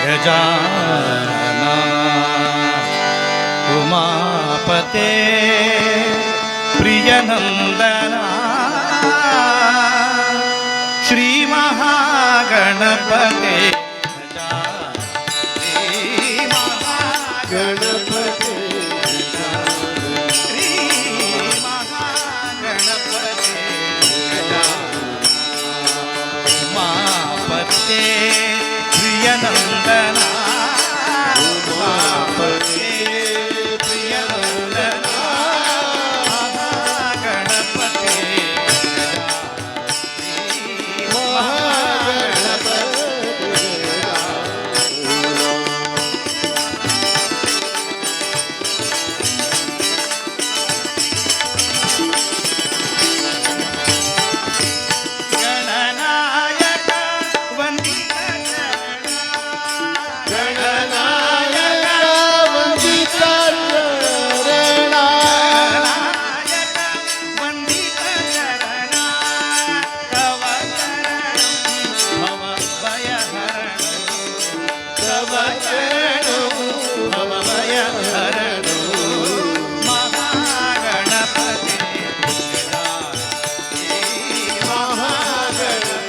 गजानना उमापते प्रियनंदना श्री महागणपते गणपते श्री महागणपते उमापते प्रियनंदना उमापते प्रियनंदना महागणपते गणनायक वंदित गणनायक वंदित चरणा गणनायक वंदित चरणा तव चरणं भव भयहरणं तव चरणं भव भयहरणं महागणपते महागणपते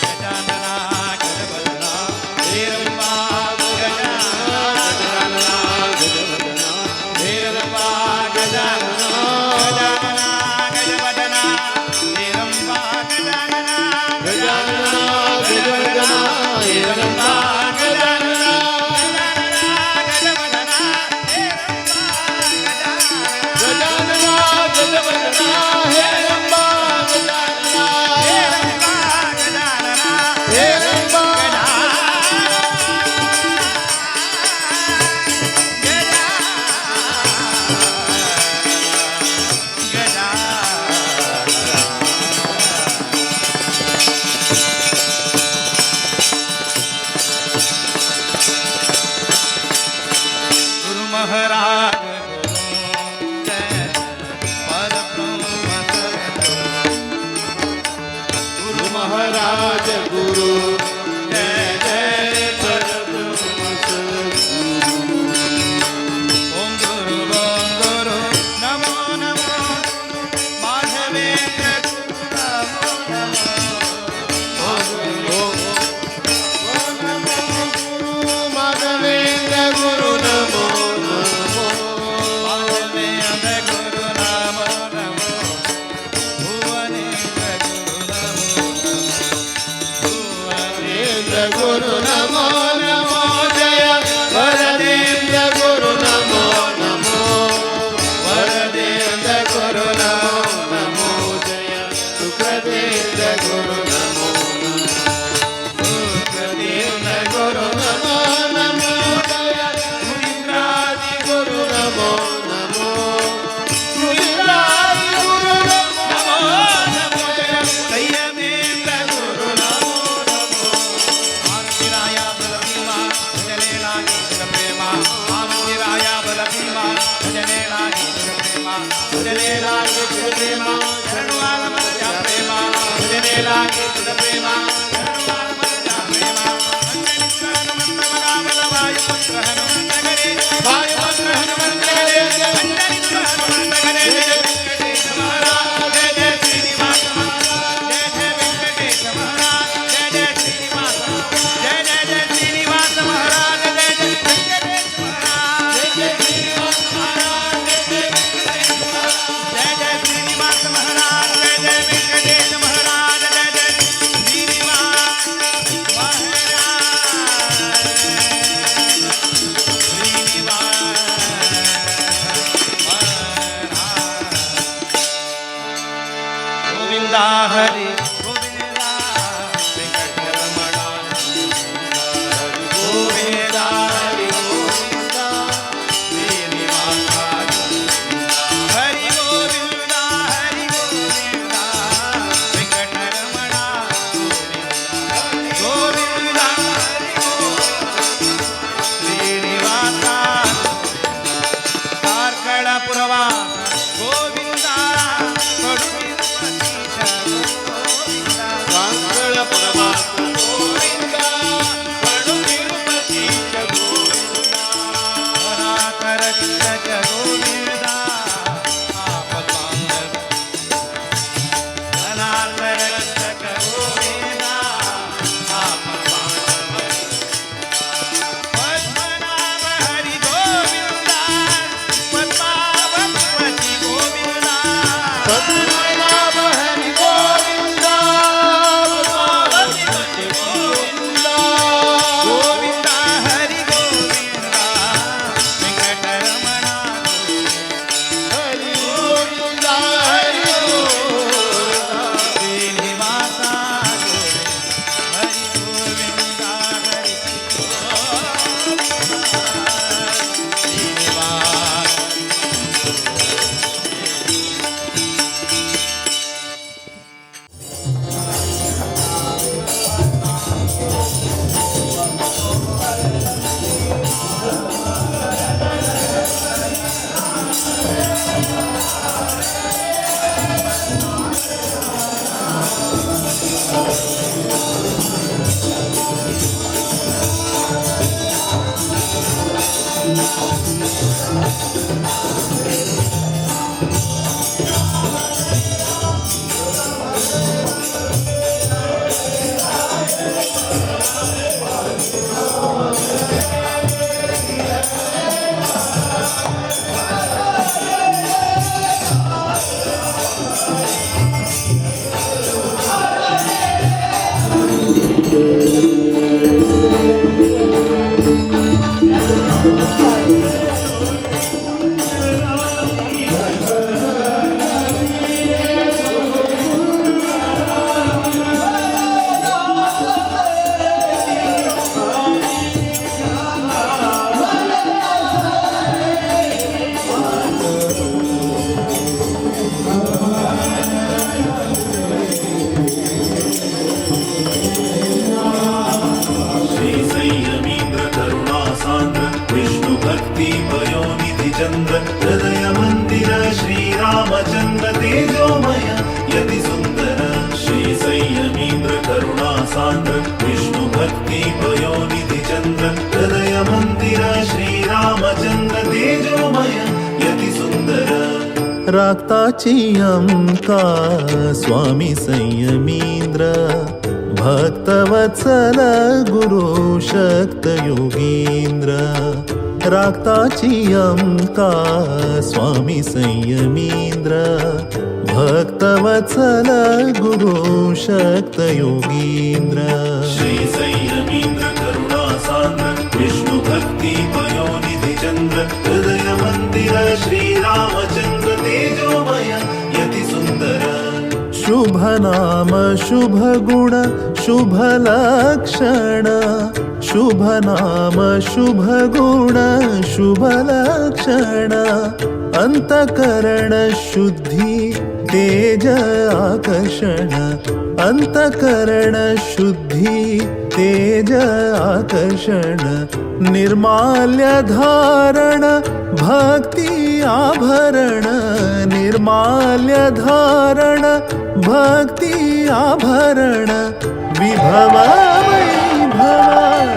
गजानना गजवदना हेरम्बा गजानना गजवदना हेरम्बा गजानना गजानना गजवदना हेरम्बा गजानना गजानना गजवदना हेरम्बा गजानना गजानना गजवदना हेरम्बा गजानना गजानना गजवदना हेरम्बा गजानना हेरम्बा गजानना हेरम्बा गुरु महाराज जय परब्रह्म गुरु महाराज गुरु जय जय परब्रह्म सद्गुरु। ओम गुरु ओम गुरु नमो नमो माधवेंद्र गुरु नमो नमो ओम ओम नमो गुरु माधवेंद्र गुरु नमो नमो माधवेंद्र गुरु नमो नमो भुवनेन्द्र गुरु नमो नमो वेंद्र गुरु नमो नमो जय वरदेंद्र गुरु नमो नमो वरदेंद्र गुरु नमो नमो जय सुखदेंद्र गुरु नमो नमो सुखदेंद्र गुरु नमो नमो जय सुइंद्रादि गुरु नमो नमो सुइंद्रादि गुरु नमो नमो नमो जय संयमेन्द्र गुरु नमो नमो आरतिराया बलभीमा भजने लागी तुझ प्रेमा आरतिराया बलभीमा भजने लागी तुझ प्रेमा भजने लागी तुझ प्रेमा शरणवाल मरजा प्रेमा भजने लागी तुझ प्रेमा शरणवाल मरजा प्रेमा अंजनी हनुमंत मगाबल वायुपुत्र हनुमंत गरे वायुपुत्र हनुमंत गरे अंजनी हनुमंत गरे जय वेंकटेश महाराज जय जय श्रीनिवास महाराज जय जय वेंकटेश महाराज जय जय श्रीनिवास जय जय जय श्रीनिवास महाराज जय जय वेंकटेश महाराज जय जय श्रीनिवास महाराज जय जय वेंकटेश महाराज जय जय श्रीनिवास महाराज जय जय वेंकटेश महाराज जय जय श्रीनिवास महाराज श्रीनिवास Shri Sanyamendra करुणा सान्द्र विष्णु भक्ति पयोनिधि चन्द्र हृदय मन्दिर श्री रामचन्द्र तेजोमय यति सुन्दर। श्री संयमीन्द्र करुणा सान्द्र विष्णु भक्ति पयोनिधि चन्द्र हृदय मन्दिर श्री रामचन्द्र तेजोमय यति सुन्दर। रागताची अमका स्वामी संयमींद्र, भक्तवत्सल गुरु शक्त योगींद्र। रागताची अमका स्वामी संयमींद्र, भक्तवत्सल गुरु शक्त योगींद्र। श्री संयमीन्द्र करुणा सान्द्र विष्णु भक्ति पयोनिधि चन्द्र हृदय मन्दिर श्री रामचन्द्र तेजोमय यति सुन्दर। शुभ नाम शुभ गुण शुभ लक्षण, शुभ नाम शुभ गुण शुभ लक्षण, अंतकरण शुद्धि तेज आकर्षण, अंतकरण शुद्धि तेज आकर्षण, निर्माल्य धारण भक्ति आभरण, निर्माल्य धारण भक्ति आभरण, विभव वैभव।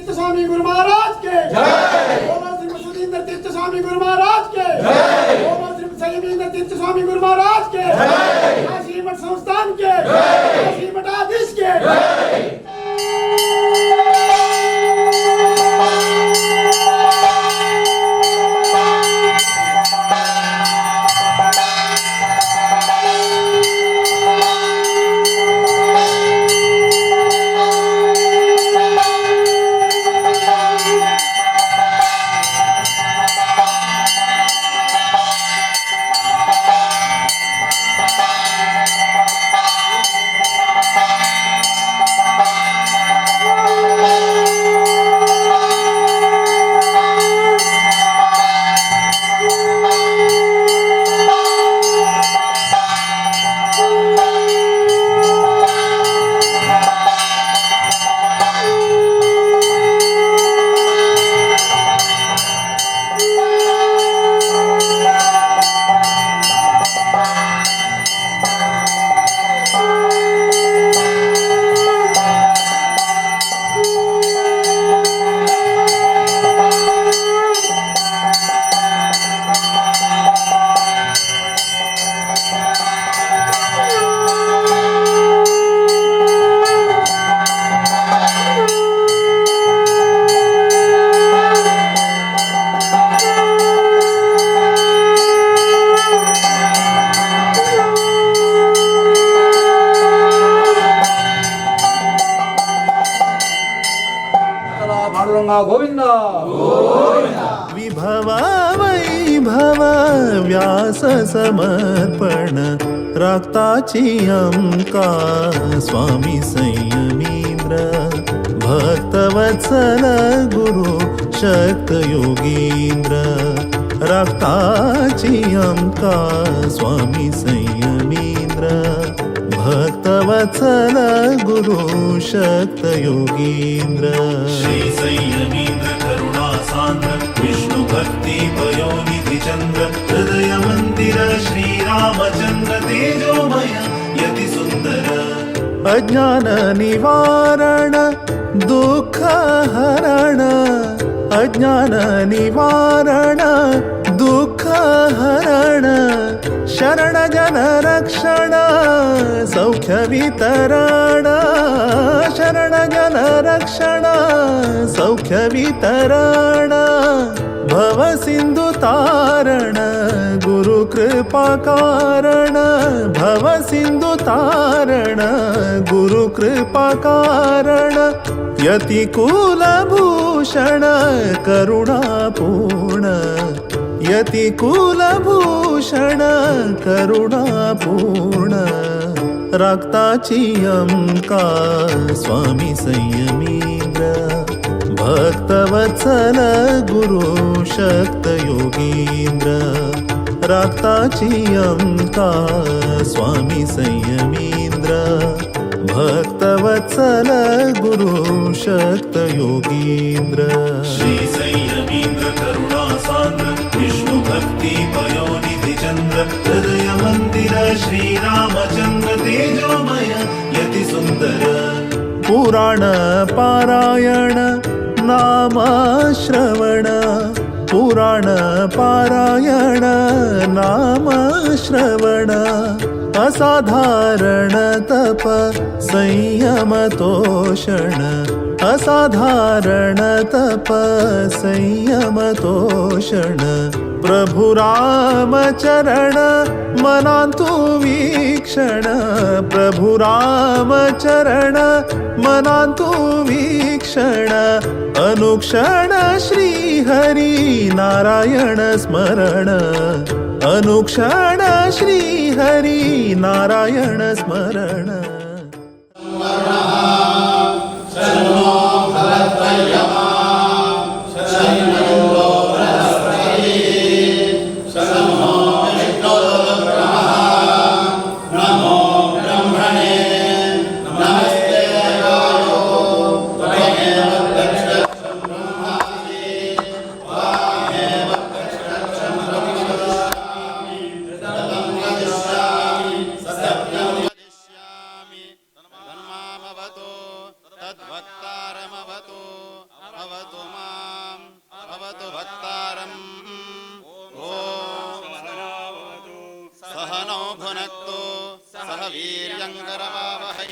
स्वामी गुरु महाराज के जय। बोलो श्री मसुदींद्र तीर्थ स्वामी गुरु महाराज के जय। बोलो श्री संयमींद्र तीर्थ स्वामी गुरु महाराज के जय। काशी मठ संस्थान के जय। काशी मठाधीश के जय। Thank you. पांडुरंगा गोविंदा. विभव वैभव व्यास समर्पण राखताची अमका स्वामी संयमींद्र भक्तवत्सल गुरु शक्त योगींद्र राखताची अमका स्वामी संयमींद्र भक्तवत्सल गुरु शक्त योगींद्र. श्री संयमींद्र करुणा सान्द्र विष्णु भक्ति पयोनिधि चंद्र हृदय मंदिर श्री रामचंद्र तेजोमय यति सुंदर. अज्ञान निवारण दुःख हरण अज्ञान निवारण दुःख हरण शरण जन रक्षण सौख्य वितरण शरण जन रक्षण सौख्य वितरण भव सिंधु तारण गुरु कृपा कारण भव सिंधु तारण गुरु कृपा कारण यति कुलभूषण करुणापूर्ण यति कुलभूषण करुणापूर्ण राखताची अमका स्वामी संयमींद्र भक्तवत्सल गुरु शक्त योगींद्र राखताची अमका स्वामी संयमींद्र भक्तवत्सल गुरु शक्त योगींद्र. श्री संयमींद्र करुणा सान्द्र विष्णु भक्ति पयोनिधि चंद्र हृदय मंदिर श्री रामचंद्र तेजोमय यति सुंदर. पुराण पारायण नाम श्रवण पुराण पारायण नाम श्रवण असाधारण तप संयम तोषण असाधारण तप संयम तोषण प्रभु राम चरण मनांतु वीक्षण प्रभु राम चरण मनांतु वीक्षण अनुक्षण श्री हरि नारायण स्मरण अनुक्षण श्री हरि नारायण स्मरण. तद्वक्तारमवतु अवतु माम् अवतु भक्तारम्. ॐ सहनौ भुनक्तु सह वीर्यङ्करवावहै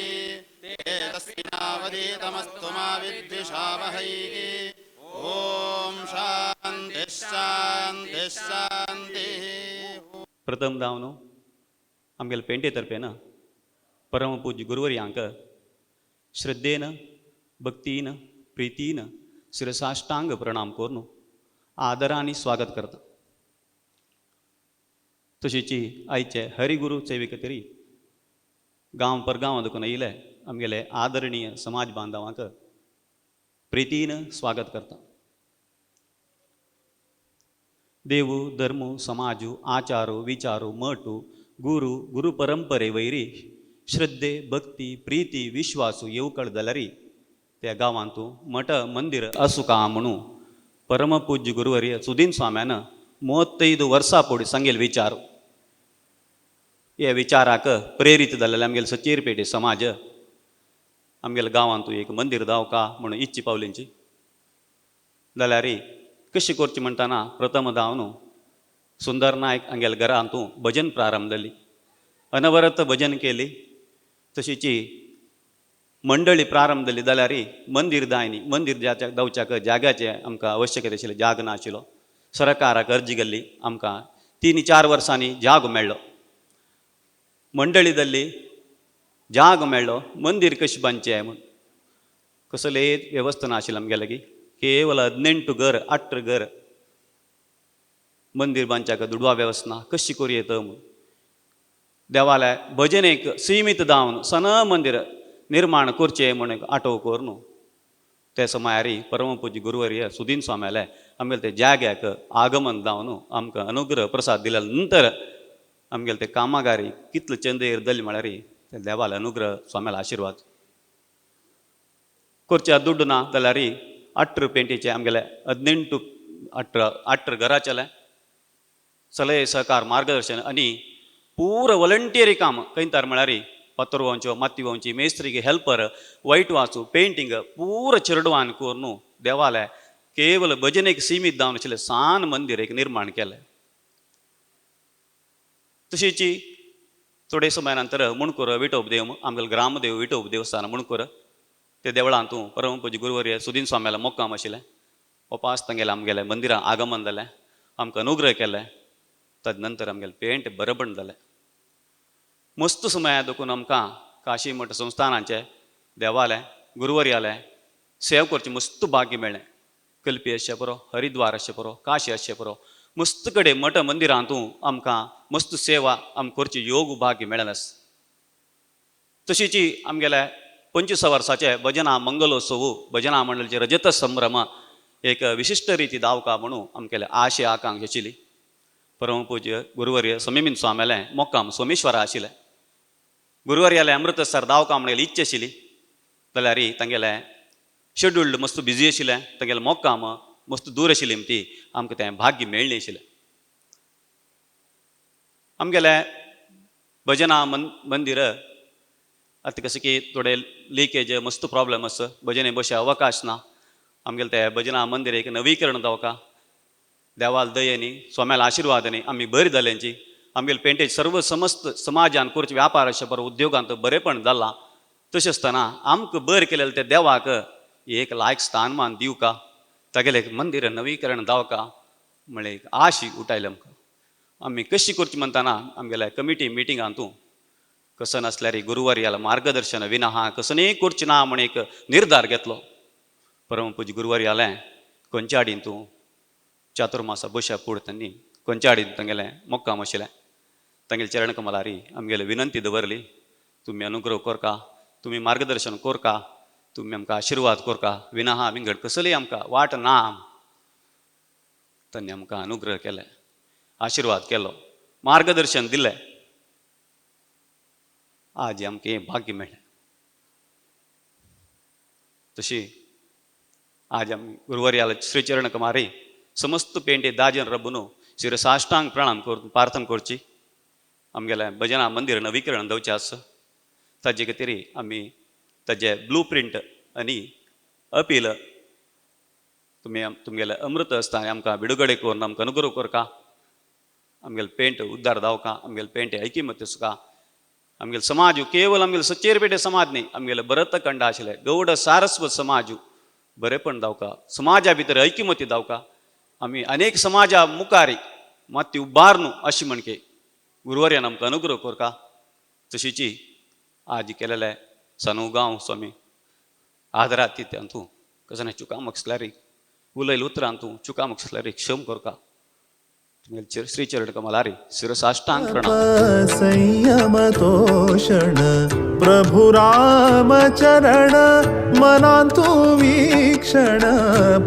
तेजस्विनावधीतमस्तु मा विद्विषावहै. ॐ शान्तिः शान्तिः शान्तिः. प्रथम जावन आमगेले पेंटे तर्फेन परमपूज्य गुरुवर्यांक श्रद्धेन भक्तीन प्रीतीन शिरसाष्टांग प्रणाम करून आदरान स्वागत करता. तशीची आयचे हरिगुरू सेविक तरी गांव परगांव देखून येयले आमगेले आदरणीय समाज बांधवांक प्रितीन स्वागत करता. देव धर्म समाजू आचारू विचारू मठू गुरु गुरु परंपरे वैरी श्रद्धे भक्ती प्रीती विश्वासू येवकळ जाल्यार त्या गांवांतू मठ मंदिर असुका म्हणून परमपूज्य गुरुवर्य सुदीन स्वाम्यान 35 वर्सां फुडें सांगेल विचार. हे विचाराक प्रेरीत जाल्ले आमगेले सचेर पेटे समाज आमगेल्या गांवांतू एक मंदिर दावका म्हणून इच्छी पावलींची जाल्यार कशी करची म्हणटाना प्रथम धांवन सुंदर नायक हांगेल्या घरांतू भजन प्रारंभ जाली, अनवरत भजन केली. तशीची मंडळी प्रारंभ जाली जाल्यार मंदीर दायनी मंदीर जावच्याक जाग्याचें आमकां आवश्यकता आशिल्लें, जाग ना आशिल्लो. सरकाराक अर्जी गेल्ली, आमकां 3-4 वर्सांनी जाग मेळ्ळो. मंडळी जाल्ली, जाग मेळ्ळो, मंदीर कशें बांदचें म्हूण कसलें वेवस्था ना आशिल्लें आमगे लागीं. ಕೇವಲ 18 घर 8 घर मंदिर बांदच्याक दुडवा वेवस्था कशी करूं येता म्हूण देवालय भजनेक सीमित जावन सन मंदिर निर्माण करचें म्हूण एक आटोव करून ते समयारी परमपूज्य गुरुवर्य सुदीन स्वाम्याले आमगेले ते जाग्याक आगमन जावन आमकां अनुग्रह प्रसाद दिल्या नंतर आमगेले ते कामागारी कितले चंदेर दल्ले म्हळ्यार ते देवाले अनुग्रह स्वाम्याले आशिर्वाद करच्या दुड्ड ना जाल्यार 8 पेंटीचे आमगेले 18 8 घराचेले सलहे सहकार मार्गदर्शन आनी पूर वॉलंटियरी काम खंयतार म्हळ्यार पत्र व्हांवच्यो माती व्हांवची मेस्त्री हेल्पर वायट वाचू पेंटींग पूर चेरडवान करून देवालय केवल भजनेक सीमित जावन आशिल्लें सान मंदिर एक निर्माण केलें. तशीच थोडे समय नंतर मुणकोर विठोब देव आमगेलो ग्रामदेव विठोब देवस्थान मुणकोर ते देवळांत परमपूज्य गुरुवर्य सुदीन स्वाम्याला मोक्काम आशिल्लें. उपास तांगेलें आमगेलें मंदिरां आगमन जालें, आमकां अनुग्रह केलें. तद नंतर आमगेलें पेंट बरोबर जालें. मस्त समय देखून आमकां काशी मठ संस्थानाचें देवालें गुरुवर्यालें सेव करचें मस्त भाग्य मेळ्ळें. कल्पी आसचें पुरो, हरिद्वार आसचें पुरो, काशी आसचें पुरो, मस्त कडेन मठ मंदिरांतू आमकां मस्त सेवा आमकां करची योग भाग्य मेळ्ळें आसा. तशीच आमगेले 25 वर्साचे भजना मंगलोत्सव भजना मंडळाचे रजत संभ्रम एक विशिश्ट रिती दावका म्हणून आमगेले आशे आकांक्षा आशिल्ली. परमपूज्य गुरुवर्य समीमीन स्वाम्यालें मोक्काम सोमेश्वरा आशिल्लें. गुरुवर्यालें अमृतसर दावका म्हणलें इच्छा आशिल्ली जाल्यार तांगेलें शेड्युल्ड मस्त बिजी आशिल्लें, तांगेलें मोक्काम मस्त दूर आशिल्ली ती आमकां तें भाग्य मेळ्ळें आशिल्लें. आमगेलें भजना मंदिर आतां कशें की थोडे लिकेज मस्त प्रॉब्लम आसा, भजने बशे अवकाश ना. आमगेलें तें भजना मंदिर एक नवीकरण जावका देवाल दयेनी स्वाम्याला आशिर्वादांनी आमी बरी जाल्यांची आमगेले पेंटेज सर्व समस्त समाजान करचे व्यापार अशें बरो उद्योगांत बरेपण जालां. तशें आसतना आमकां बरें केलें तें देवाक एक लायक स्थानमान दिवका, तागेलें एक मंदिर नवीकरण जावका म्हळ्ळें एक आश उठायली आमकां. आमी कशी करची म्हणटाना आमगेल्या कमिटी मिटिंगांतू कसो नासल्यार गुरुवर्याला मार्गदर्शन विना हा कसनूय करचें ना म्हण एक निर्धार घेतलो. परमपूज्य गुरुवर्यालें खंयच्या तूं चातुर्मासा बश्या पुड तांणी खंयच्या तांगेलें मोक्काम आशिल्लें तांगेले चरण कमलारी आमगेले विनंती दवरली, तुमी अनुग्रह कोरका, तुमी मार्गदर्शन कोरका, तुमी आमकां आशिर्वाद कोरका, विना हा विंगड कसलीय आमकां वाट ना. तांणी आमकां अनुग्रह केले, आशिर्वाद केलो, मार्गदर्शन दिलें. आज आमकां हें भाग्य मेळ्ळें. तशी आज आमी गुरुवर्याला श्रीचरण कुमारी समस्त पेंटे दाजन रबुनू शिरसाष्टांग प्रणाम करून प्रार्थना करची. आमगेलें भजना मंदिर नवीकरण दवचें आसा ताजे खातीर आमी ताजे ब्लू प्रिंट आनी अपील तुमी तुमगेले अमृत आसता आमकां बिडुगडे करून आमकां अनुग्रह करका, आमगेले पेंट उद्धार दावका, आमगेले पेंट ऐकिमत्य सुका. आमगेले समाज केवल आमगेले सच्चेरपेटे समाज न्ही, आमगेले भरतखंड आशिल्ले गौड सारस्वत समाज बरेपण दावका, समाजा भितर ऐकिमत्य दावका. आमी अनेक समाजा मुखारी माती उबार न्हू अशी म्हणके गुरुवर्यान आमकां अनुग्रह करका. तशीची आज केलेले सनू गांव स्वामी आदरात ती तूं कसं ना चुका मगसल्यार उलयल उतरान तूं चुका मगसल्यार क्षम करका. तुमगेले श्रीचरण कमलारी शिरसाष्टांग प्रणाम. संयम तोषण प्रभु राम चरण मनांतु वीक्षण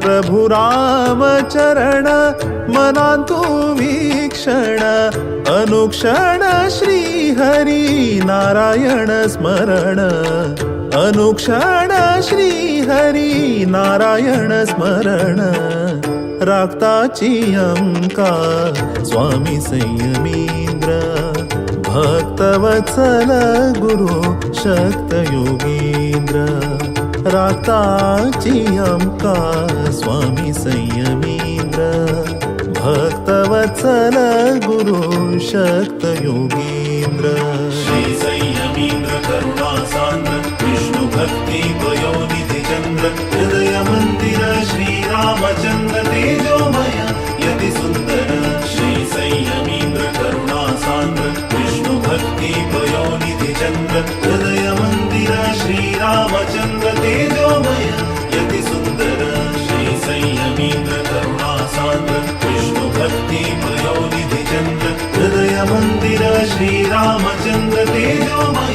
प्रभु राम चरण मनांतु वीक्षण अनुक्षण श्री हरि नारायण स्मरण अनुक्षण श्री हरि नारायण स्मरण राखताची अंका स्वामी संयमींद्र भक्तवत्सल गुरु शक्त योगींद्र राखताची अंका स्वामी संयमींद्र भक्तवत्सल गुरु शक्त योगींद्र. श्री संयमींद्र करुणा सांद्र विष्णु भक्ति पयोनिधि चंद्र हृदय मंदिर श्री रामचंद्र तेजोमय यति सुंदर. श्री संयमींद्र करुणा सांद्र विष्णु भक्ति पयोनिधि चंद्र हृदय मंदिर श्री रामचंद्र तेजोमय यति सुंदर. श्री श्रीरामचन्द्र तेजोमय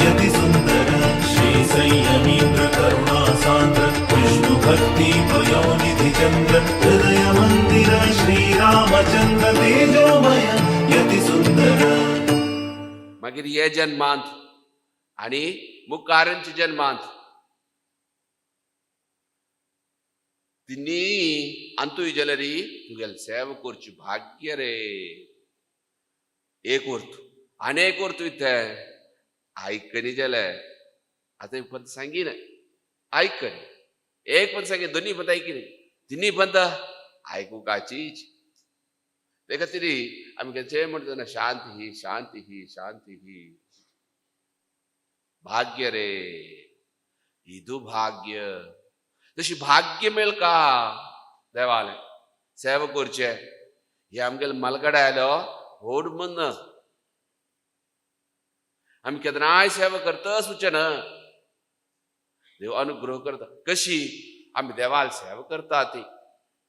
यति सुन्दर। श्री संयमीन्द्र करुणा सान्द्र विष्णु भक्ति पयोनिधि चन्द्र हृदय मन्दिर श्रीरामचन्द्र तेजोमय यति सुन्दर। मागीर हे जन्मांत आनी मुखारांचे जन्मांत तिन्ही अंतूय जाल्यार तुगेले सेवा करची भाग्य रे. एक वर्त आनी एक वर्त इथे आयकनी जाले आतां एक पंत सांगिना आयकनी एक पंत सांगी दोनी पंत आयकनी तिन्ही पंत आयकुपाचीच. ते खातीर आमी खंयचेय म्हणटा तेन्ना शांती ही शांती ही शांती ही भाग्य रे इदू भाग्य. तशी भाग्य मेळका देवालें सेवा करचें. हे आमगेले मलगडे आयलो व्हड मन आमी केन्नाय सेवा करता सुचे ना देव अनुग्रह करता. कशी आमी देवाल सेवा करता ती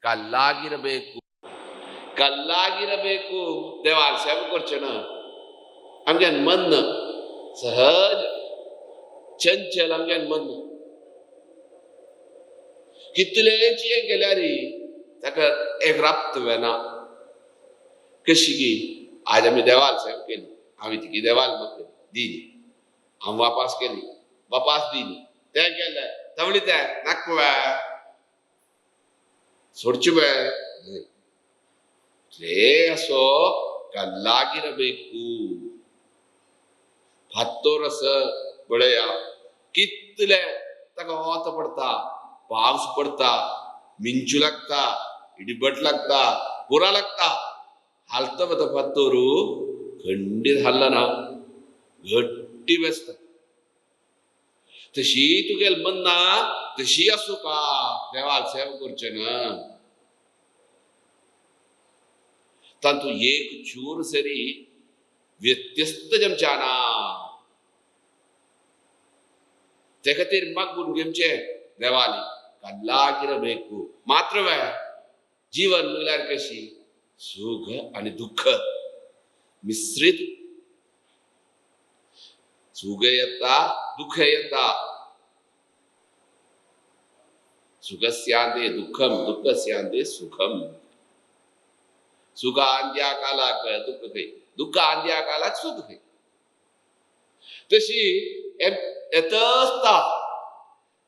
कल्लागिरಬೇಕು कल्लागिरಬೇಕು देवाल सेवा करचें ना. आमगे मन सहज चंचल आमगे मन कितलेंच हें केल्यार ताका एक राप्त वेना. कशी की आज आमी देवाल सेवा केली हांवें तिकी देवाल म्हाका दिली हांव वापास केली वापास दिली तें केलें तवळी तें नाका वे सोडचें वे रे असो कल्लागिरಬೇಕು फातोर आसा पळया कितले ताका वत पडटा पावस पडटा मिंचू लागता इडिबट लागता पुरा लागता हालता वता फातोरू खंडीत हाल्ला ना घट्टी बेसता. तशी तुगेल मन्ना तशी आसूं का देवाल सेवा करचें ना. तातूंत एक चूर सरी व्यत्यस्त जमच्या ना. ते खातीर मागून घेवचें देवाली कल्लागिरಬೇಕು. मात्र वे जीवन म्हणल्यार कशी सुख आनी दुःख मिश्रित. सुख येता दुःख येता. सुखस्यांते दुःखम दुःखस्यांते सुखम. सुख आंद्या कालाक दुःख खंय दुःख आंद्या कालाक सुख खंय. तशी येतच आसता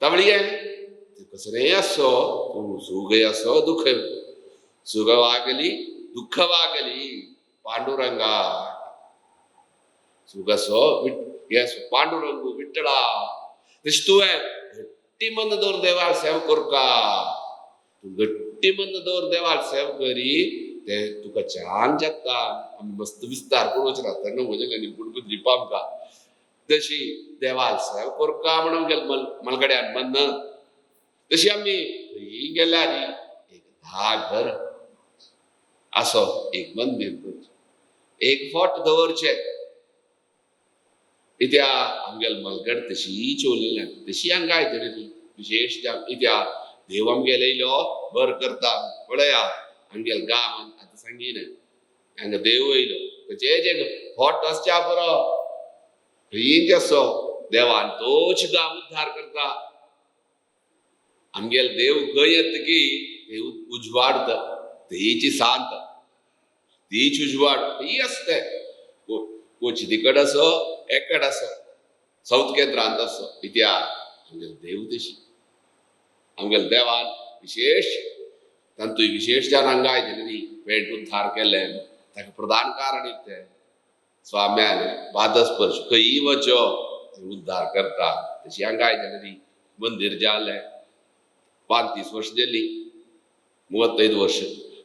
तवळी कसलेंय आसो पूण सुखय आसो दुःख ಸುಖವಾಗಲಿ ದುಃಖವಾಗಲಿ ಪಾಂಡುರಂಗ ಸುಖಸೋ ಎಸ್ ಪಾಂಡುರಂಗು ವಿಠಲ ತಶ್ तुवें घट्टी मन दवर देवाक सेवा करका. तूं घट्टी मन दवर देवाक सेवा करी ते तुका छान जाता. आमी मस्त विस्तार करून वचना तेन्ना म्हजें निपूण दिवपा आमकां. तशी देवाक सेवा करका म्हणून गेल मलगड्यान मन तशी आमी खंय गेल्यार एक 10 घर असो एक मंदिर करचें एक फावट दवरचें. इत्या आमगेल मलगड तशीच उरलेली तशी हांगा येतली विशेष इत्या देव आमगेले येयलो बर करता पळया आमगेल गांव आतां सांगिना हांगा देव येयलो खंयचेय जे फोट आसच्या पुरो खंयच आसो देवान तोच गांव उद्धार करता. आमगेल देव खंय येता की ते उजवाडता तेची शांत तीच उजवाड ती आसता. कोचिती कड आसो एकड आसो सावथ केंद्रांत आसो इत्या आमगेल देव तशी आमगेल देवान विशेष तांतूय विशेष जान हांगा आयिल्ली पेट उद्धार केल्ले ताका प्रधान कारण तें स्वाम्यान पादस्पर्श खंयी वचो उद्धार करता. तशी हांगा आयिल्ली मंदिर जालें 35 वर्ष जाली 35 वर्ष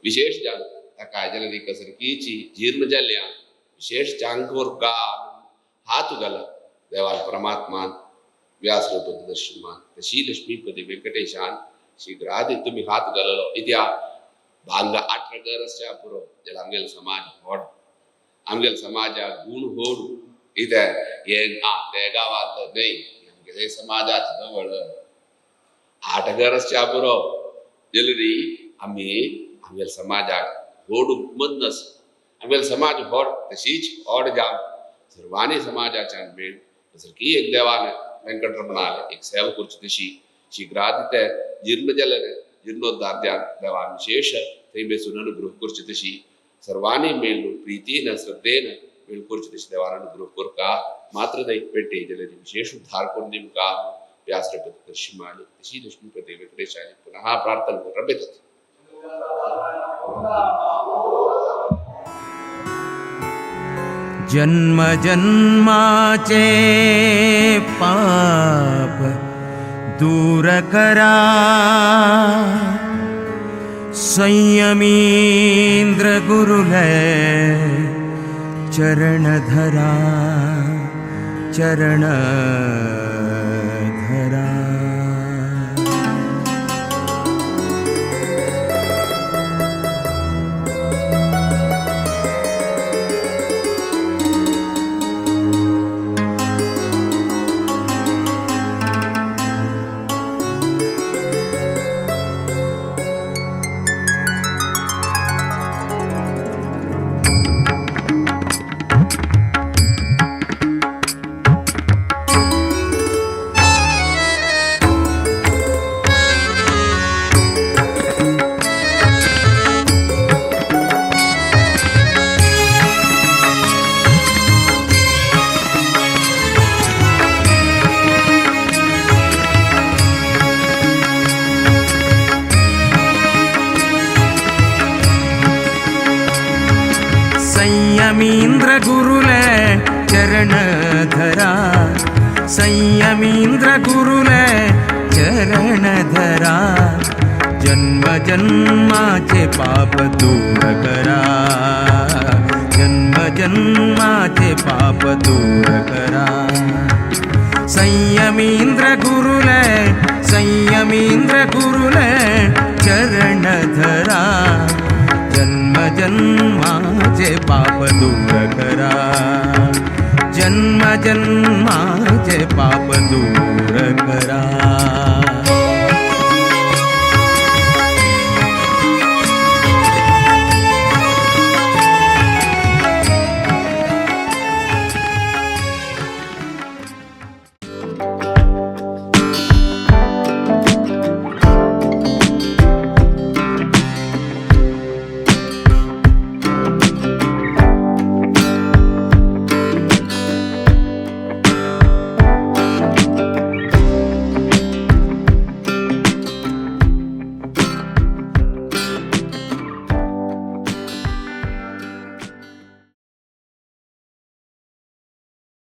विशेष जाल ताका आयिल्ली कसरकीची जीर्ण जाल्या विशेष चांगोर का हात घाला देवान परमात्मान व्यास रूप दर्शनमान तशी लक्ष्मीपती वेंकटेशान शीघ्रादी तुमी हात घाललो. इत्या भांगा 18 घर आसच्या पुरो जाल्यार आमगेलो समाज व्हड आमगेलो समाजाक गुण व्हड. इत्या हे ते गांवांत न्हय आमगेले समाजात जवळ 8 घर आसच्या पुरो जाल्यार आमी आमगेल्या समाजाक व्हड मन आसा. आमगेलो समाज व्हड तशीच व्हड जावन सर्वांनी समाजाच्यान मेळ सारकी एक देवान वेंकटरमणाले एक सेवा करची तशी शीघ्रात ते जीर्ण जाले जीर्णोद्धार देवान विशेष थंय बेसून अनुग्रह करची तशी सर्वांनी मेळून प्रितीन श्रद्धेन मेळ करची तशी देवान अनुग्रह करका मात्र न्हय पेटे जाल्यार विशेष उद्धार करून दिवका व्यासरपती दर्शिमाली तशी लक्ष्मीपती वेंकटेशाली पुनः प्रार्थना करून बेतात. जन्म जन्माचे पाप दूर करा, संयमींद्र गुरुले चरण धरा, चरण धरा. संयमींद्र गुरुले चरण धरा, संयमींद्र गुरुले चरण धरा, जन्म जन्माचे पाप दूर करा, जन्म जन्माचे पाप दूर करा. संयमींद्र गुरुले, संयमींद्र गुरुले चरण धरा, जन्म जन्माचे पाप दूर करा, जन्म जन्माचे पाप दूर